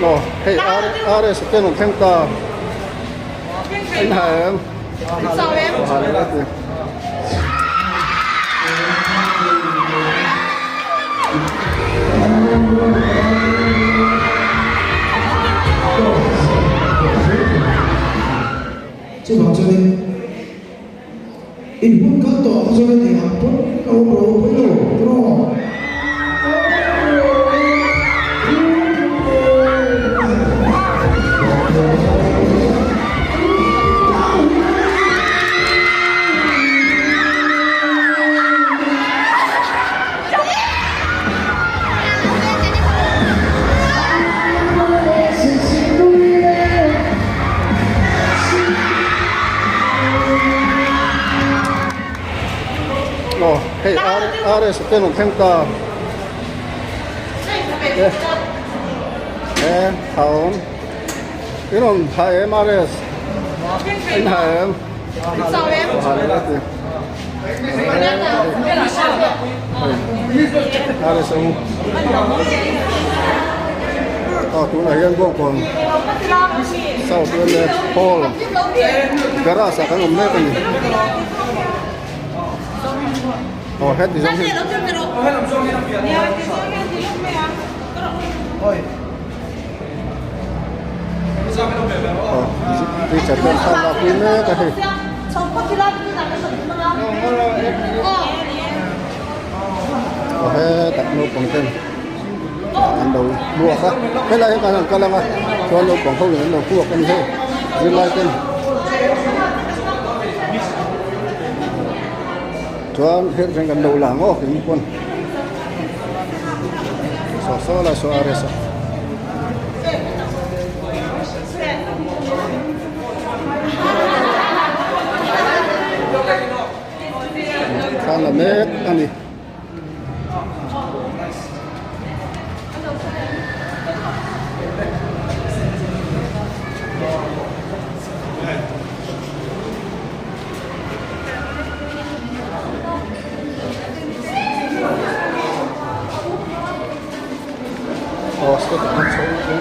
Aw hei RS te an rawn thleng ta a inha em? A ha leh a ti. Chuvang chuanin in hun kal tawh kha chuan eng ang pawn a awm ro pawi lo tawh. Aw hei RS te an rawn thleng ta e a awm in rawn ha em RS in ha em ha leh a ti RS a awm aw tunah hian bawngkawn south yma hall garage ah kan awm mek a ni aw heti zawng hi aw teacher ten thla an lakpui mek a hei. Aw hetah naupang ten an lo hmuak a helai hi kan han kal ang a chuan naupang ho in an lo hmuak a ni hei zirlai ten chuan heng kan lo lang aw in pawn saw saw lai saw a rest a. Thla la mek a ni. Aw step ah khan chho in.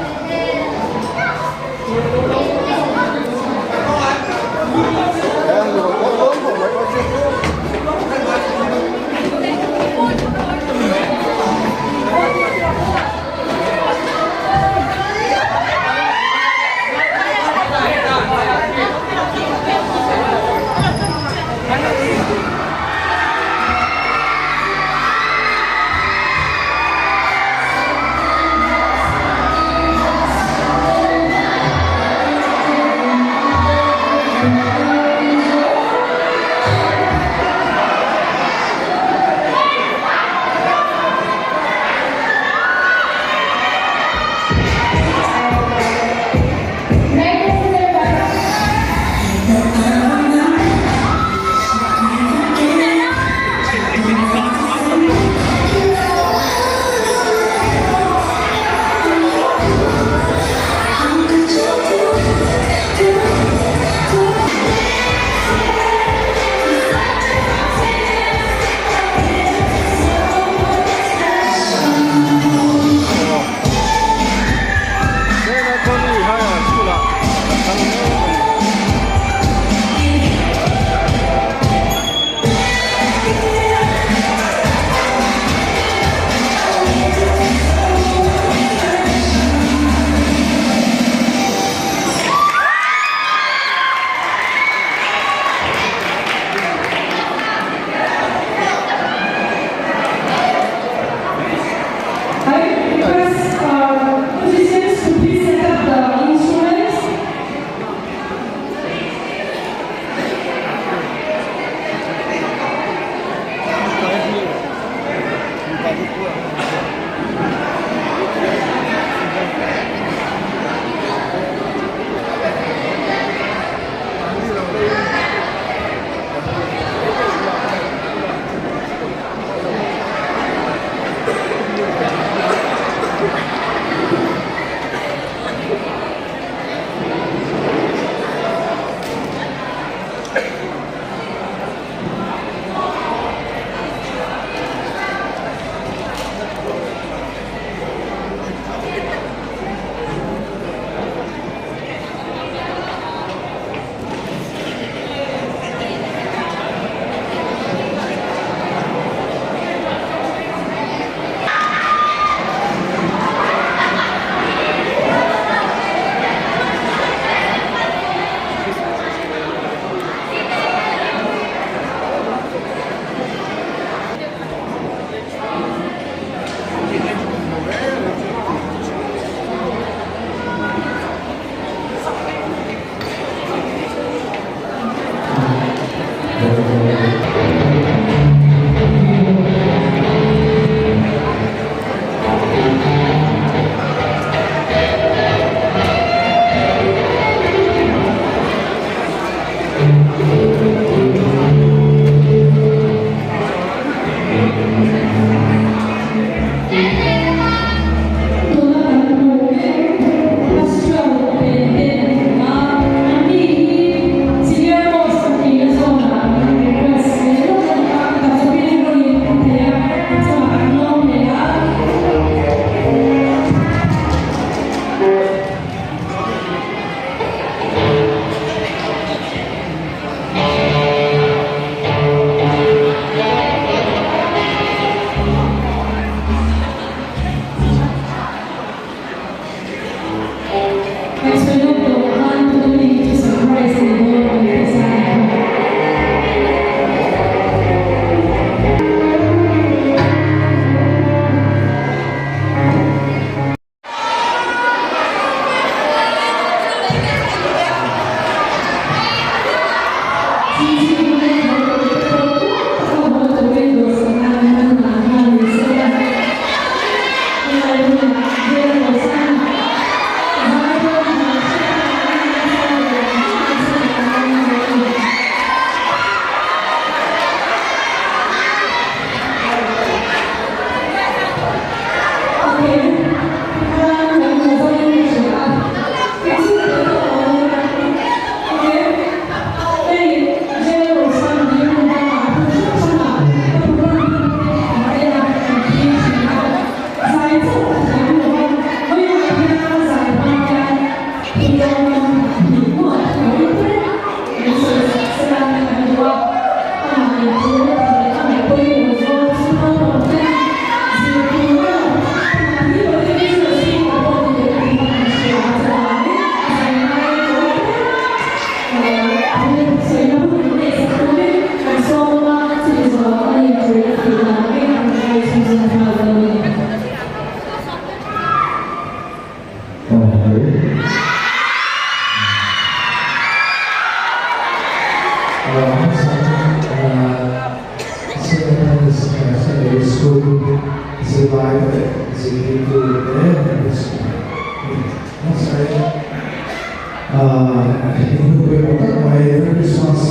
In hun pawimawh tak mai Christmas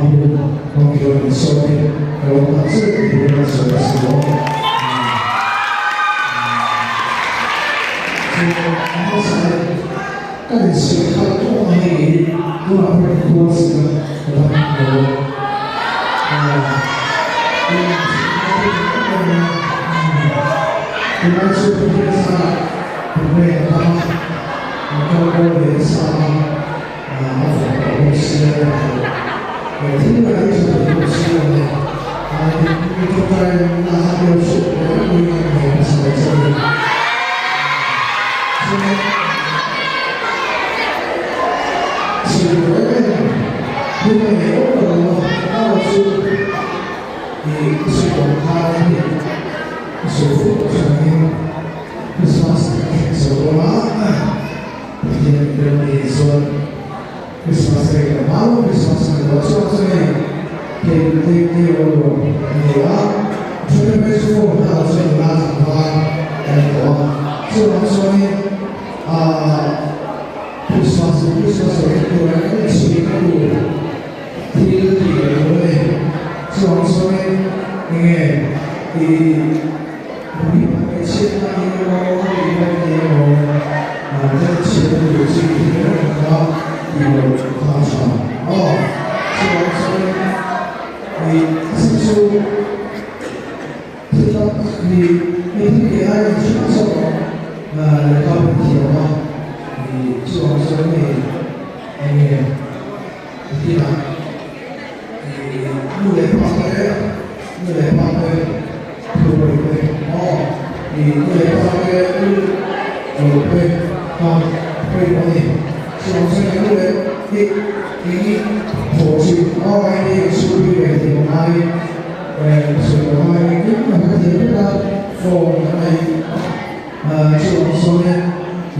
hun hmang tur min sawm hi ka lo nghah zet niin a sawi a si lo. Chu a hmasa in kan insawi khalh tawh ang hi tunah pawh in khual si a ka dam lo a. Tunlai chu Pathian zara Pune a tam a, an kal bo ve nasa a, a vawk tawh bawk sia a ni tawh. Thil ka ei tha thei bawk si lo a, mi tawngtai na a hmel hriat pawh em em a ni hmasa lo che ni. Chuan sawi tur em em hun a nei awm ta lo a, erawh chu i sawi tawh khan hei ka sawi fo tawh chhungin Christmas kan thleng zo dawn a, Pathian ber ni chuan Christmas rei ta hma lo Christmas a ni lo chuan chu hei thei thei thei aw lo a ni a, then te phei chu phone hna lo chuan nula tlangval an ni tawh a, chuvang chuanin aah Christmas Christmas lo thleng tur ah hian inchhir ka tur thil tih leh tur a ni, chuvang chuanin enge ih. Thu pawih te aw i nu leh pa te u lo te kha pawimawh a ni. Chuvang chuan i nu leh i eng i thawh chin aw eng i chhung ri ve tih awm ai sawi lo ai engkim a ka thiam vek a phone a nei chuvang chuanin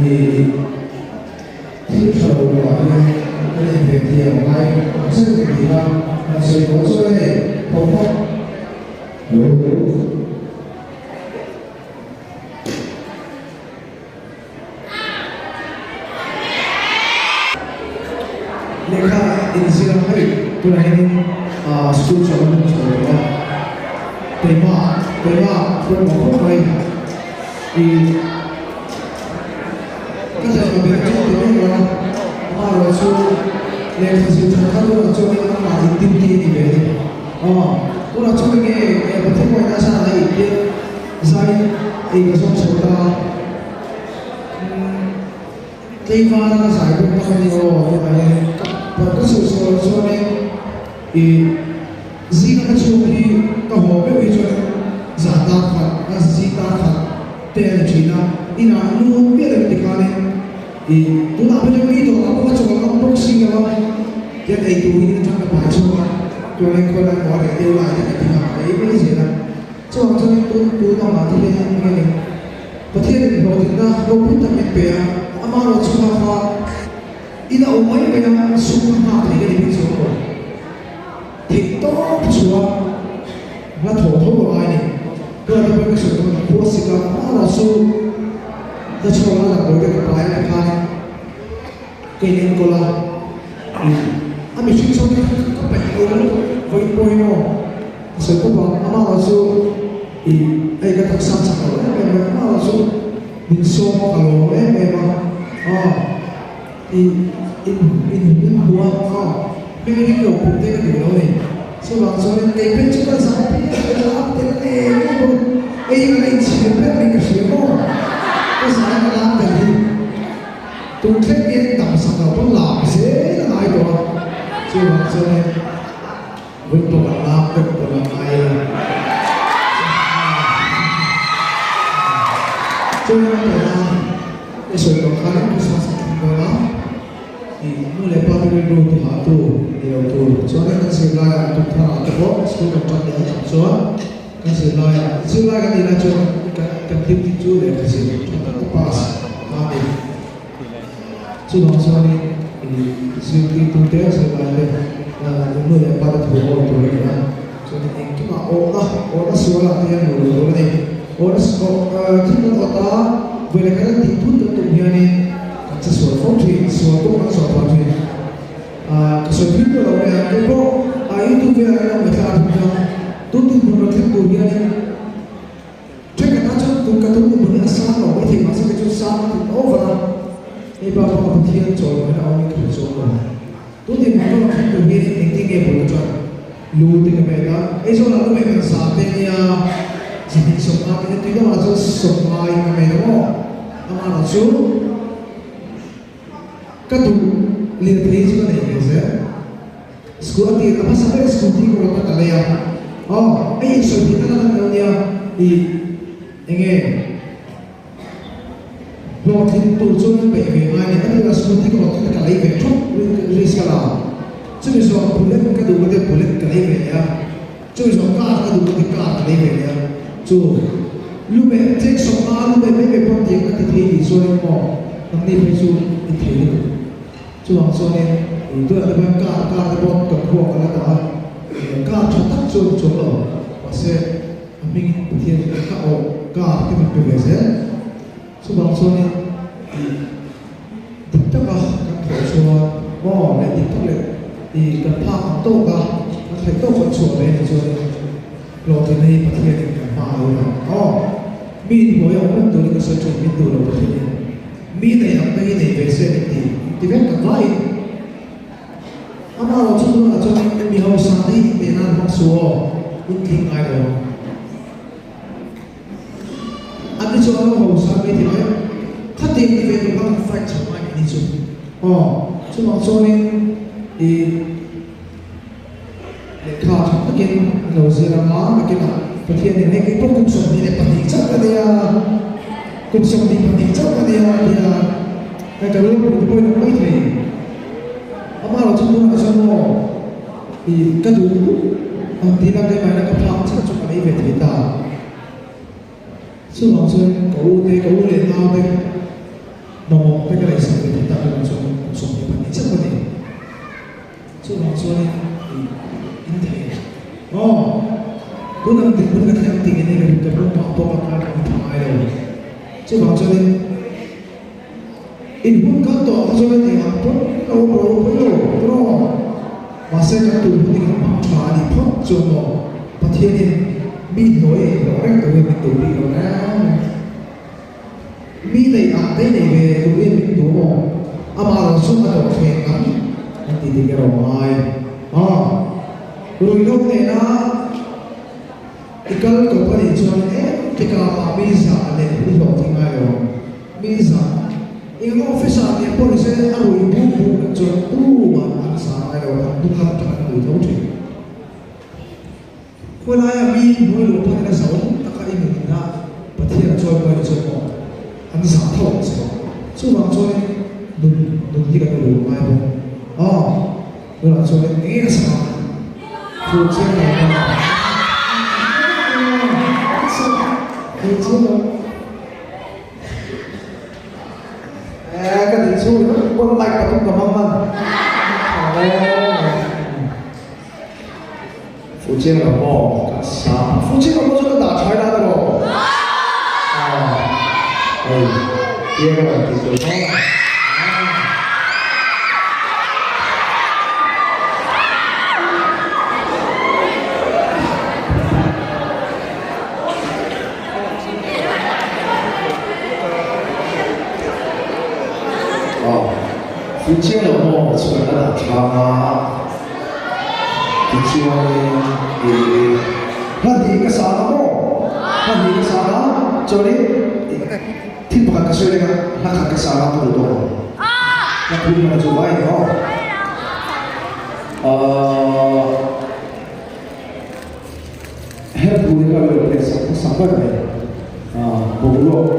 i thil tha lo buah hian kan inven thiam a ngai ang chen tih kha han sawi tawh chuan hei thawmhnaw Lehkha inzir ang hei tunah hianin school chawlh an hmu chho tawh a, keimah keimah pawimawh khawp mai i ka thei ber chu ti mai lo a, amaherawhchu lehkha zir that kha tunah chuanin amah in duty a ni ve a ni. Aw, tunah chuan enge Pathian uaina zan a in pian zai ei ka zawng chho ta a, umm tlei var a ka zai bawk tak a ni aw tunah hian ka ka sawi sawi loh chuanin ih zinga ka chhung hi ka haw meuh hi chuan zan dar khat a zing dar khat te a ni thin a, inah nu miah lo ti khanin ih tunah pawh chuan mi dawrah pawh ka chawl ngam bawk si lo a, tiang ei tur hi atang ka pai chhuak a, chuanin khawi lai maw a reh deuh lai te ka ti nghal mai mai zel a, chuvang chuanin tun tun awmah te hian eng nge ni Pathianin hlawhtlinna ropui tak min pe a, amah erawh chungah kha ina awm mai mai a, sum ka nghak thei ka ni bik chuang lo. Theih tawp chhuah la thaw tho a ngai ni. Tunah te pawhin ka sawi dawn a, khua sik a, amah erawh chu la chhuak a, damdawi te ka pai a tikhanin ka in enkawl a, a mihring chuan ka peih lo lutuk vawiin pawh hi maw ka sawi pawp ang, amah erawh chu ih hei ka taksa chak lo em em mai, amah erawh chu min sawm a ka lawm em em a, aw. I in in in hmu a aw hming ring lo put te ka duh lo ni. Chuvang chuanin kei phei chu ka zah pi a ka lam tel em em bawk ei ka la inchhir ber mai ka hria maw ka zah in ka lam tel hi tun thleng hian dam sak lo pawn lam zel a ngai tawh a chuvang chuanin vun pawh kan lam vek pawn a ngai lo. Chuan a tawh a. I sawi tawh khan Christmas a thleng dawn a, i nu leh pa te rilru ti hah tu ni lo tur chuanin kan zirlaiah tum thar ah te pawh school kan tan leh a chang chuan kan zirlaiah zirlai kan nih lai chuan kan kan duty chu lehkha zir tha tak a pass kha a ni. Chuvang chuanin i zirtirtu te zirlai te nu leh pa te thu awi tur a ni a, chuanin engkimah awhna awhna sualah te hian luh loh tur a ni. Awhna thil kan awt a, vawi leh khat a tih thut kan tum hianin kan che sual fo thin, sual pawh kan zawh phah thin. Hei bak bak a Pathian chawlhmawina a awmin ka hre chuang lo. Tun din hmun rawng thleng tur hian engtin nge bul ka ṭan? Lu te ka met a, Aizawl ah lu meh kan sa te nia, zahnih sawmnga te nia, tui dangah chuan sawmnga in ka met a maw? Amah erawh chu ka duh lirthei chu ka nei ve zel. School a tir a hmasa ber scooty ka rawn a ka lei a, aw hei insawi theih na lan lo nia, ih enge? Hlawhtling tur chuan peih ve ngai ni. A tirah scooty ka rawn ka lei ve thawk risk ka la. Chumi zawh bullet ka duh ka tia bullet ka lei ve leh a. Chumi zawh car ka duh ka ti car ka lei ve leh a. Chu lumeh chek sawmna lumeh mai mai pawh tiang ka ti thei tih chuanin maw nangni phei chu in thei lutuk. Chuvang chuanin tunah te pawhin car car te pawh kan khuaa ka la dah a. Car tha tak chu a ni chuang lo. Mahse. A hmingin Pathian chu ka awh kar te min pe ve zel. Chuvang chuanin ih dik taka kan thawh chuan maw leh dik tak leh ih kan phak ang tawk a, kan theih tawk kan chhuah ve anih chuanin hlawhtlinna hi Pathianin kan hma a lo dah aw. Mi inhnuai a awm reng turin ka sawi thin, min duh lo Pathianin mi nei ang te hi nei ve se min ti, ti vek kan vaiin. Amah lo chu tunah chuan mi hausa te hi inpeh nan hmang suh aw, in tling ngai lo ang. An ni chuan lo hausa mai thei mai, khatiang ni ve tur kha kan fight chho ngai ni chu aw. Chuvang chuanin i lehkha tha takin an lo zir ang a, nakinah Pathianin hei keipawh kum 22 chauh ka nia, kum 22 chauh ka nia a tia, hei ka rilru te pawhin a pawi thei. Amah lo chu tunah chuan maw i ka duh ang tihna keimahina ka phak chiah chu ka nei ve thei ta. Chuvang chuan ka u te, ka u leh nau te mamawh te ka leisak ve thei ta tunah chuan kum 22 chiah ka ni. Chuvang chuanin i in thei maw? Tunah dinhmun ka thleng tih nge ka ka rawng pawh ka kal ka tha ngai lo. Chuvang chuanin. In hun kal tawh kha chuan a eng ang pawh a awm ro pawi lo rawh. Mahse kan tur hun hi kan hmang tha a nih phawt chuan maw Pathianin mi hnuai a inhlawh reng turin min duh bik lo reng reng. Mi neih ang te nei ve turin min duh maw? Amah lo chu a dawhthleng ang an ti dik erawh ngai. Aw. Ruihhlo nena i kal kawp a nih chuan engtikah mah mi zah leh i hlawhtling ngai lo ang. Mi zah eng office ah nia pawh nise a rui buk buk reng chuan tumah an zah ngai lo, an hnung lam atang an rui tho thin. Khawlaia mi hnuai lo pawhin a zahawm taka i nun a Pathian a chawi pawhin chuan maw an zah tho ang che. Chuvang chuanin nun nun hi kan uluk ngai bawk. Aw tunah chuanin eng nge ka sa ang? Thu chiang lo maw? Thu chiang lo. Eh, ka ti chu bon mic pathum ka hmang hman. Fu chiang lo maw ka sa. Fu chiang lo maw chu ka dah thlai la tiraw. Ah, hei, tiang a rawn ti tur maw. Fuchiang lo maw chuan a dah thlang a, tichuanin i hla hnih ka sang a maw? Hla hnih ka sang a, chuanin thil pakhat ka sawi reng a, hla khat ka sang a ka duh tawh lo. Hla phur hmana chu vai a ni aw. Ahh. He thu hi ka lo hriat sak hmasa ber mai boruak.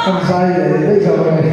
Kan zai leh daih zawk a ni.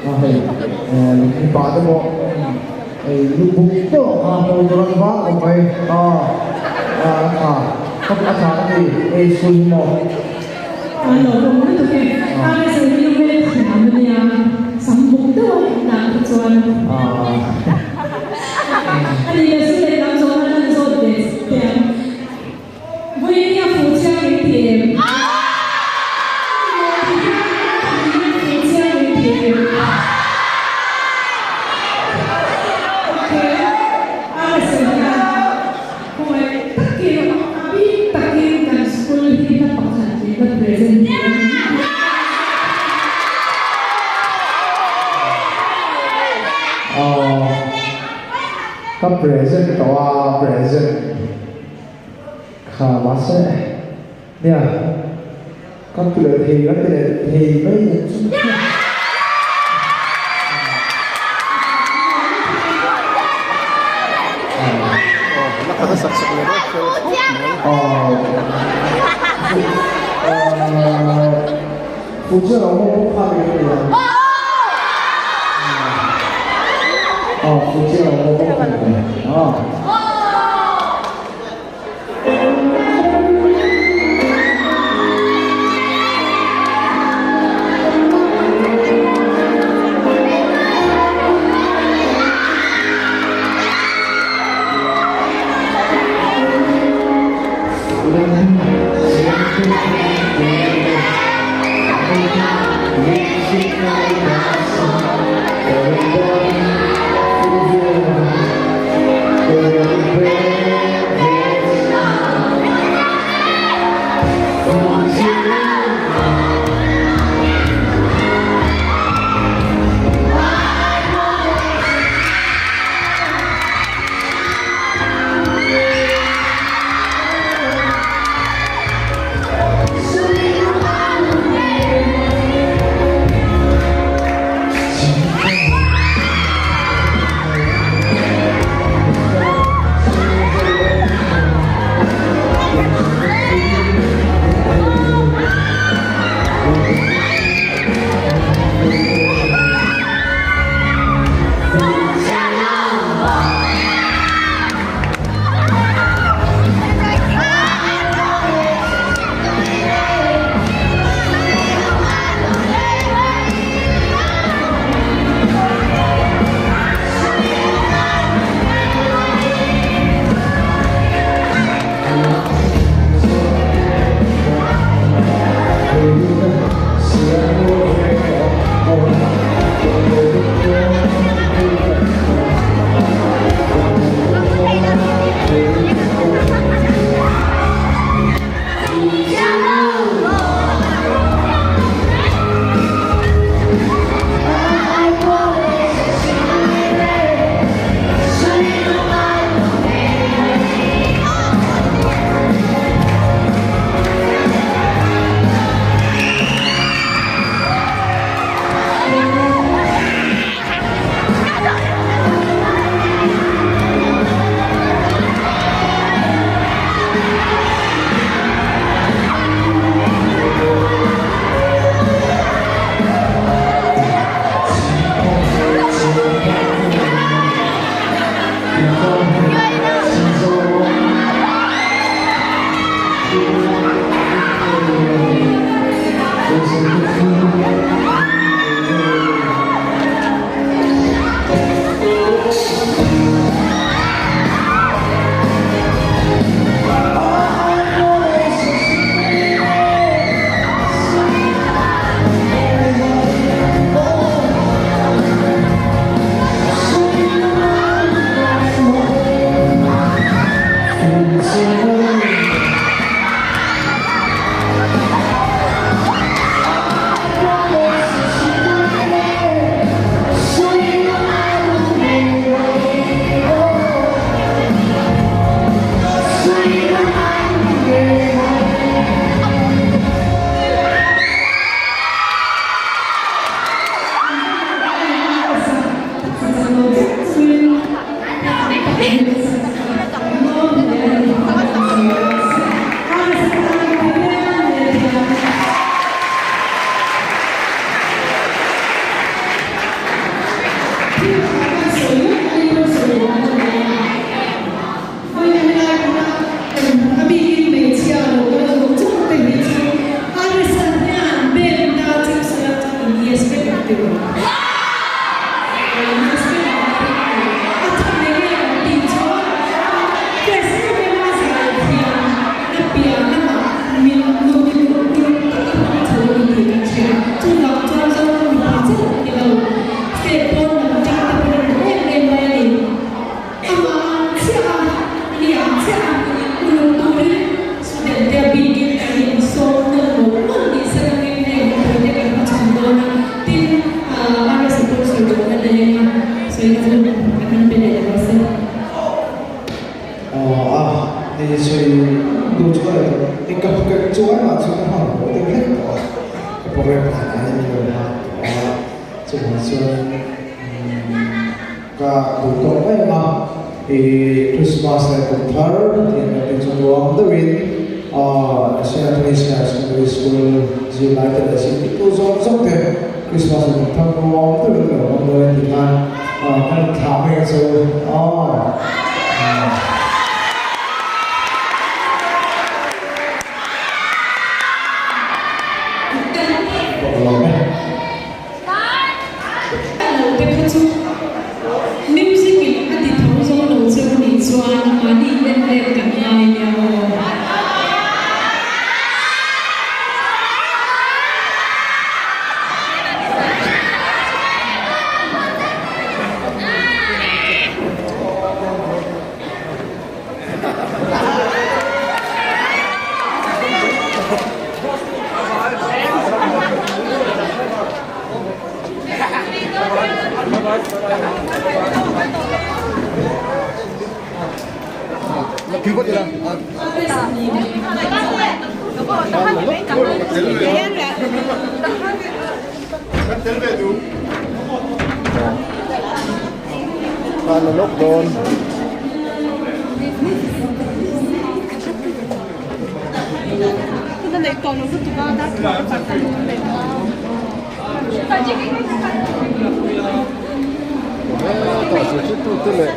A hei mipa te pawh hei lu buk tawh a hmuh tur an vang khawp mai a a tha khawp a tha ka ti hei school hi maw. An lo awm lutuk e. A rsa hi lu hmel thiam a nia sam buk deuh a dah te chuan. A ni leh su leh lam zawh nan an zawt ve teh ang. Vawiin a fuh chiang min ti em? Vawiin a fuh chiang min ti em? Okay, RSA hian khawngaih takin a bik takin kan school hi hla pakhat min la present thei a ni. Ka present tawh a, present. Kha mahse nia ka ti leh thei ka ti leh thei mai ang chu. Ka duh tawk mai ang a, i Christmas leh kum thar tih ang te chu nuam deuhin Saint Anthony's Higher Secondary School zirlai te leh zirtirtu zawng zawng te Christmas leh kum thar nuam deuhin ka lo hmang dawn e tih khan kan inthlah mai ang che u aw. Lo te kha chu music in a ti tho zo lo che u nih chuan mahni en let kan ngai nia aw. Tan a lawk dawn. Hetah zirtirtute leh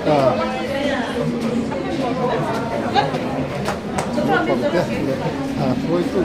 naupang te leh hruaitu.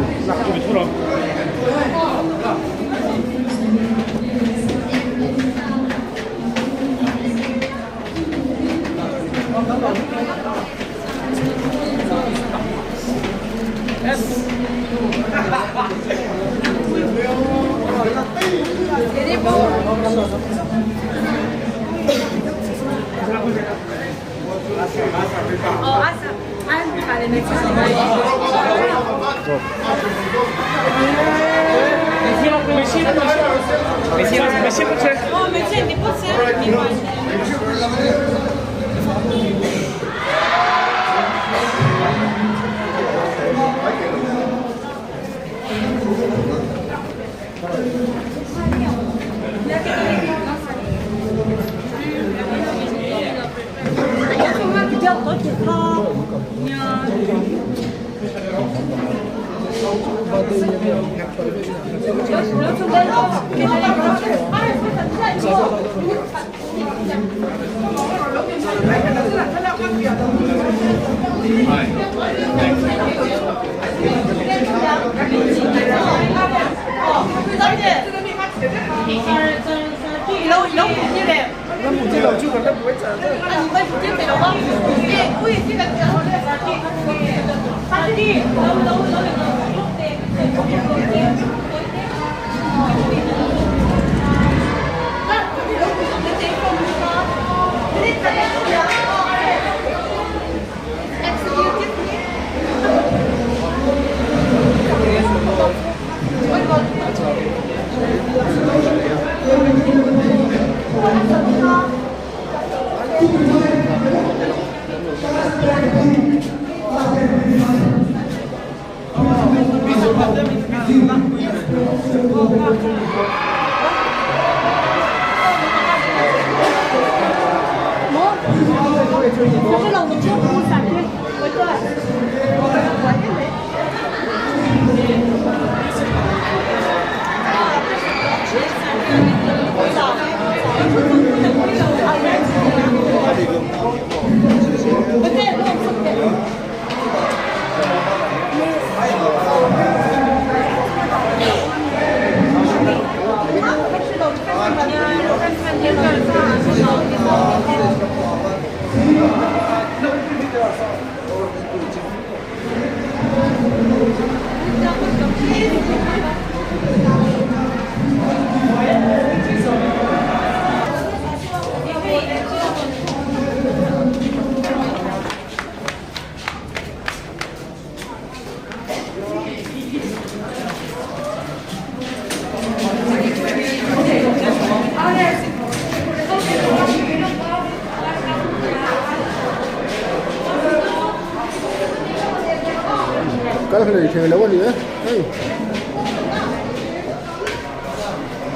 Kal hlei thei lo a ni e hei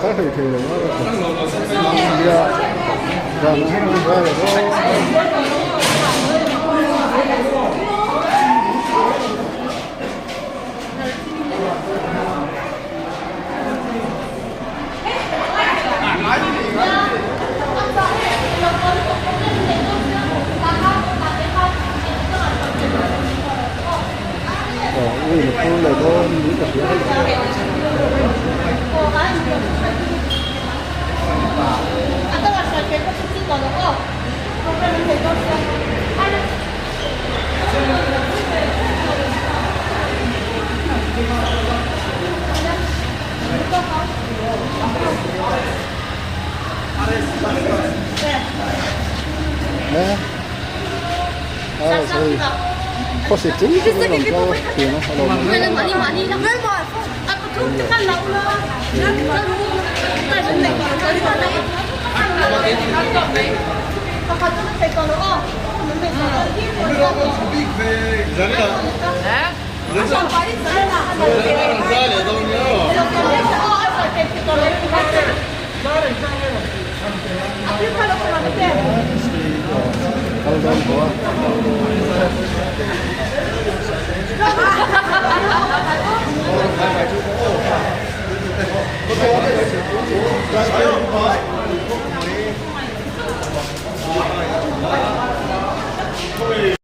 kal hlei thei lo a nia. Aw ui a phur leh dawn niin ka hria hei. Khawsik chu a rawn kal thin a a lo awm Kal dawn tawh a.